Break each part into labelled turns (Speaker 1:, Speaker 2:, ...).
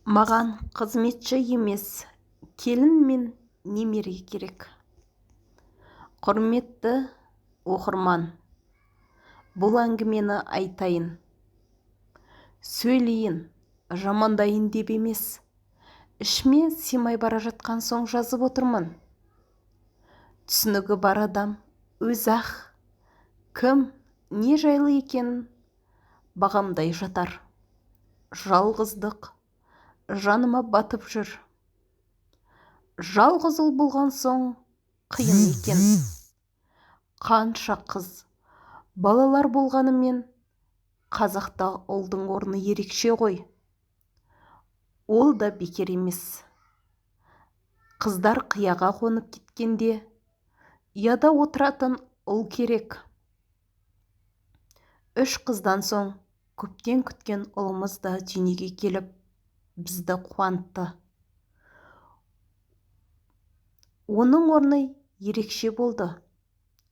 Speaker 1: Маған қызметші емес, келін мен немере керек. Құрметті оқырман, бұл әңгімені айтайын, сөйлейін, жамандайын деп емес, ішіме сыймай бара жатқан соң жазып отырмын. Түсінігі бар адам өзі-ақ кім, не жайлы екенін бағамдай жатар. Жалғыздық жаныма батып жүр. Жалғыз ұл болған соң қиын екен. Қанша қыз, балалар болғанымен қазақта ұлдың орны ерекше ғой. Ол да бекер емес. Қыздар қияға қонып кеткенде ұяда отыратын ұл керек. 3 қыздан соң көптен күткен ұлымыз да дүниеге келіп, бізді қуантты. Оның орны ерекше болды.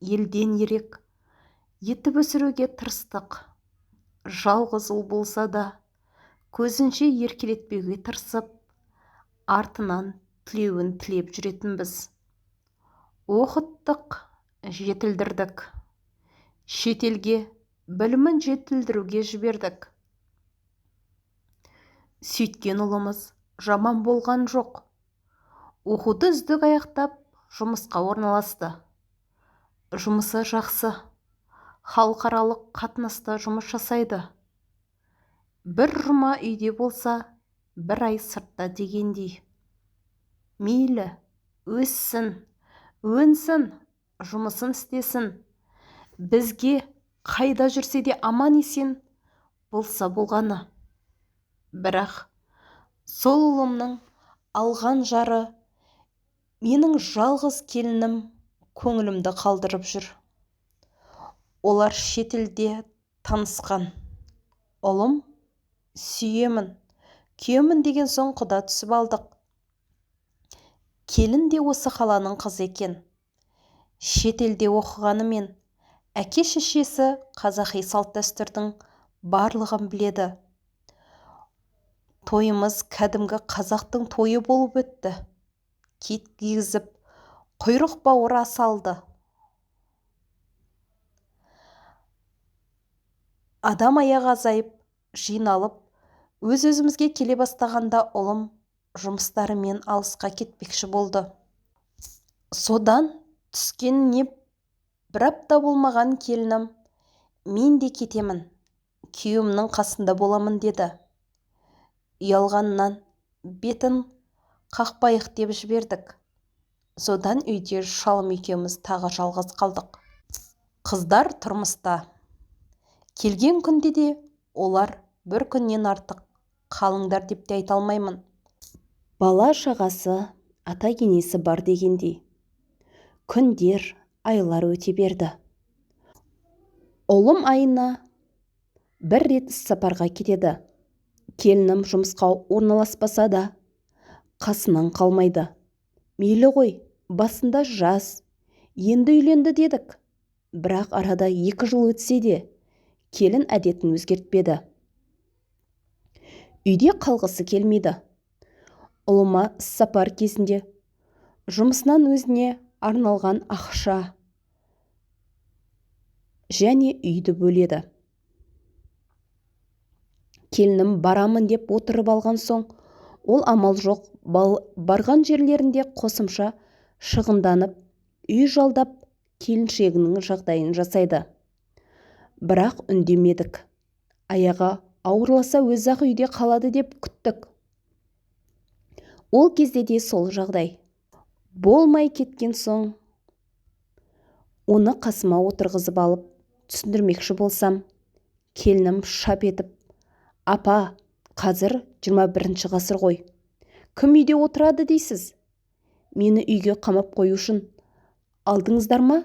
Speaker 1: Елден ерек етіп өсіруге тырыстық. Жалғыз ұл болса да, көзінше еркелетпеуге тырысып, артынан тілеуін тілеп жүретінбіз. Оқыттық, жетілдірдік. Шетелге білімін жетілдіруге жібердік. Сөйткен ұлымыз жаман болған жоқ. Оқуды үздік аяқтап, жұмысқа орналасты. Жұмысы жақсы. Халықаралық қатынаста жұмыс жасайды. Бір жұма үйде болса, бір ай сыртта дегендей. Мейлі, өссін, өнсін, жұмысын істесін. Бізге қайда жүрсе де аман-есен болса болғаны. Бірақ сол ұлымның алған жары менің жалғыз келінім көңілімді қалдырып жүр. Олар шетелде танысқан. Ұлым сүйемін, күйемін деген соң құда түсіп алдық. Келін де осы қаланың қызы екен. Шетелде оқығанымен әке-шешесі қазақи салт-дәстүрдің барлығын біледі. Тойымыз кәдімгі қазақтың тойы болып өтті. Кит кигізіп, құйрық бауыр ас алды. Адам аяғы азайып, жиналып, өз-өзімізге келе бастағанда ұлым жұмыстарымен алысқа кетпекші болды. Содан түскеніне бір апта болмаған келінім, мен де кетемін, күйеуімнің қасында боламын деді. Ұялғаннан бетін қақпайық деп жібердік. Содан үйде шалым екеуміз тағы жалғыз қалдық. Қыздар тұрмыста. Келген күнде де олар бір күннен артық қалыңдар деп те айта алмаймын. Бала шағасы, ата-енесі бар дегендей. Күндер, айлар өте берді. Ұлым айына бір рет іссапарға кетеді. Келінім жұмысқа орналаспаса да, қасынан қалмайды. Мейлі ғой, басында жас, енді үйленді дедік. Бірақ арада 2 жыл өтсе де, келін әдетін өзгертпеді. Үйде қалғысы келмейді. Ұлыма іссапар кезінде жұмысынан өзіне арналған ақша және үйді бөледі. Келінім барамын деп отырып алған соң, ол амал жоқ, барған жерлерінде қосымша шығынданып, үй жалдап, келіншегінің жағдайын жасайды. Бірақ үндемедік. Аяғы ауырласа өзі-ақ үйде қалады деп күттік. Ол кезде де сол жағдай. Болмай кеткен соң, оны қасыма отырғызып алып, түсіндірмекші болсам, келінім шап етіп, апа, қазір 21-ші ғасыр ғой. Кім үйде отырады дейсіз? Мені үйге қамап қою үшін алдыңыздар ма?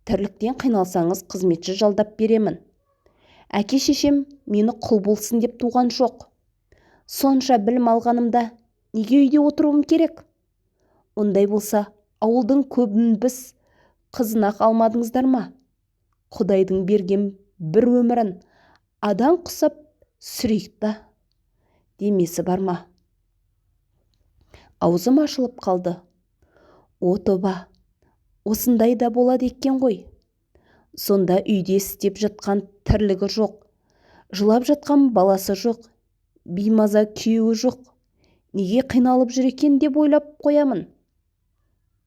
Speaker 1: Тірліктен қиналсаңыз қызметші жалдап беремін. Әке-шешем мені құл болсын деп туған жоқ. Сонша білім алғанымда неге үйде отыруым керек? Ондай болса, ауылдың көбінбіс қызын-ақ алмадыңыздар ма? Құдайдың берген бір өмірін адам құсап сүрейік та демесі бар ма? Аузым ашылып қалды. О тоба, осындай да болады екен ғой. Сонда үйде істеп жатқан тірлігі жоқ, жылап жатқан баласы жоқ, беймаза күйеуі жоқ. Неге қиналып жүр екен деп ойлап қоямын.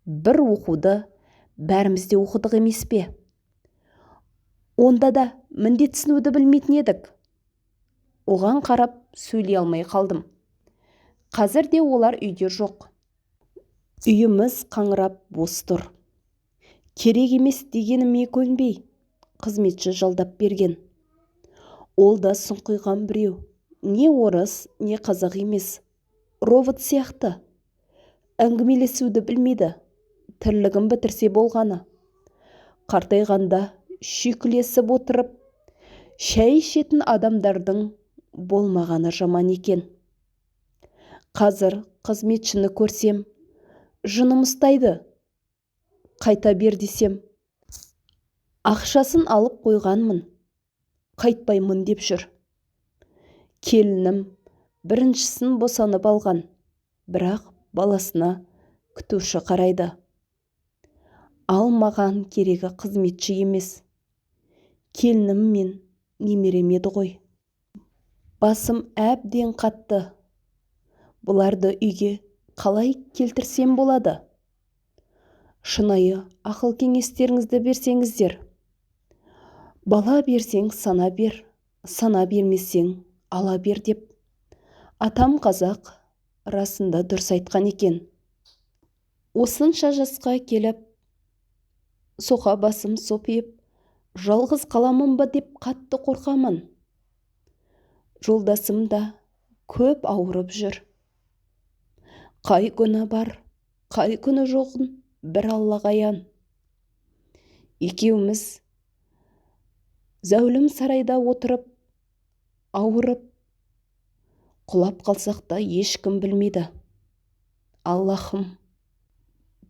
Speaker 1: Бір оқуды бәріміз де оқыдық емес пе? Онда да міндетсінуді білмейтін едік. Оған қарап сөйлей алмай қалдым. Қазір де олар үйде жоқ. Үйіміз қаңырап бос тұр. Керек емес дегеніме көнбей, қызметші жалдап берген. Ол да сұңқиған біреу. Не орыс, не қазақ емес. Робот сияқты. Әңгімелесуді білмейді. Тірлігін бітірсе болғаны. Қартайғанда шүйкілесіп отырып, шай ішетін адамдардың болмағаны жаман екен. Қазір қызметшіні көрсем, жыным ұстайды. Қайта бер десем, ақшасын алып қойғанмын, қайтпаймын деп жүр. Келінім біріншісін босанып алған, бірақ баласына күтуші қарайды. Ал маған керегі қызметші емес, келінім мен немерем еді ғой. Басым әбден қатты. Бұларды үйге қалай келтірсем болады? Шынайы ақыл кеңестеріңізді берсеңіздер. Бала берсең сана бер, сана бермесең ала бер деп. Атам қазақ расында дұрыс айтқан екен. Осынша жасқа келіп, соқа басым сопиып, жалғыз қаламын ба деп қатты қорқамын. Жолдасым да көп ауырып жүр. Қай күні бар, қай күні жоғын бір Аллаға аян. Екеуміз зәулім сарайда отырып, ауырып, құлап қалсақ та ешкім білмейді. Аллахым,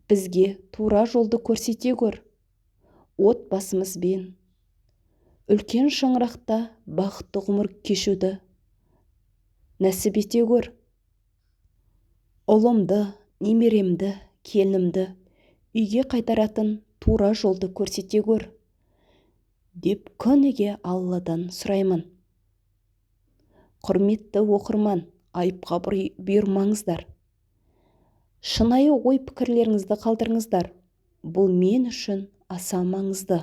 Speaker 1: бізге тура жолды көрсете көр. Отбасымызбен үлкен шаңырақта бақытты ғұмыр кешуді нәсіп ете көр. Ұлымды, немеремді, келінімді үйге қайтаратын тура жолды көрсете көр деп күніге Алладан сұраймын. Құрметті оқырман, айыпқа бұйырмаңыздар. Шынайы ой-пікірлеріңізді қалдырыңыздар. Бұл мен үшін аса маңызды.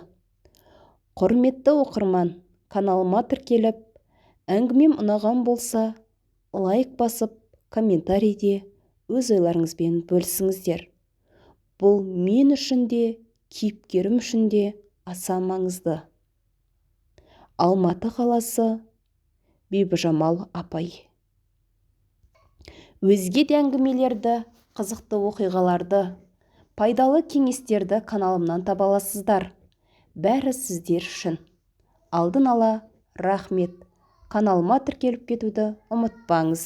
Speaker 1: Құрметті оқырман, каналыма тіркеліп, әңгімем ұнаған болса, лайк басып, комментарийде өз ойларыңызбен бөлісіңіздер. Бұл мен үшін де, кейіпкерім үшін де аса маңызды. Алматы қаласы, Бибіжамал апай. Өзге де әңгімелерді, қызықты оқиғаларды, пайдалы кеңестерді каналымнан таба аласыздар. Бәрі сіздер үшін. Алдын ала рахмет. Каналыма тіркеліп кетуді ұмытпаңыз.